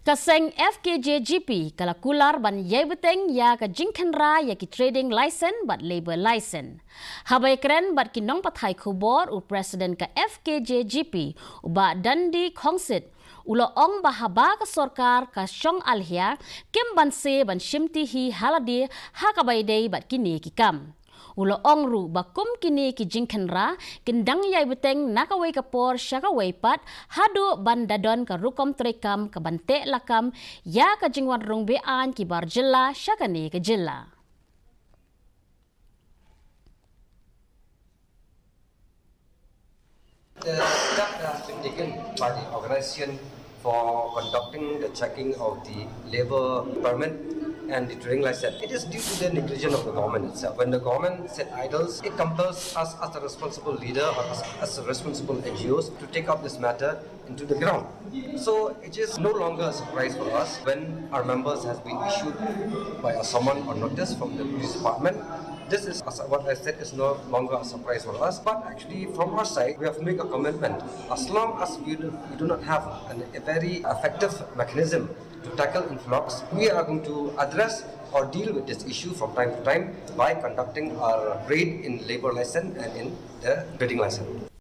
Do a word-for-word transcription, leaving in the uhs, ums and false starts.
Ka seng F K J G P ka la kular ban ïai bteng ïa ka jingkhynra ïa ki trading license bad labour license. Haba ïakren bad ki nongpathai khubor, u President ka F K J G P, u Bah Dundee Khongsit, u la ong ba haba ka sorkar ka shong alhia, kim banse ban shimti hi ha lade ha kaba ïadei bad kine ki kam. U la ong ruh ba kum kine ki jingkhynra kin dang ïai bteng na kawei ka por sha kawei pat, haduh ban da don ka rukom treikam ka ban teh lakam ïa ka jingwan rung be-aiñ ki bar jylla sha kane ka jylla. The step that has been taken by the organization for conducting the checking of the labour permit and the trading license, it is due to the negligence of the government itself. When the government sit idle, it compels us as a responsible leader or as, as a responsible N G Os to take up this matter into the ground. So it is no longer a surprise for us when our members has been issued by a summon or notice from the police department. This is, as what I said, is no longer a surprise for us. But actually, from our side, we have made a commitment. As long as we do, we do not have an, a very effective mechanism to tackle influx, we are going to address or deal with this issue from time to time by conducting our raid in labour license and in the trading license.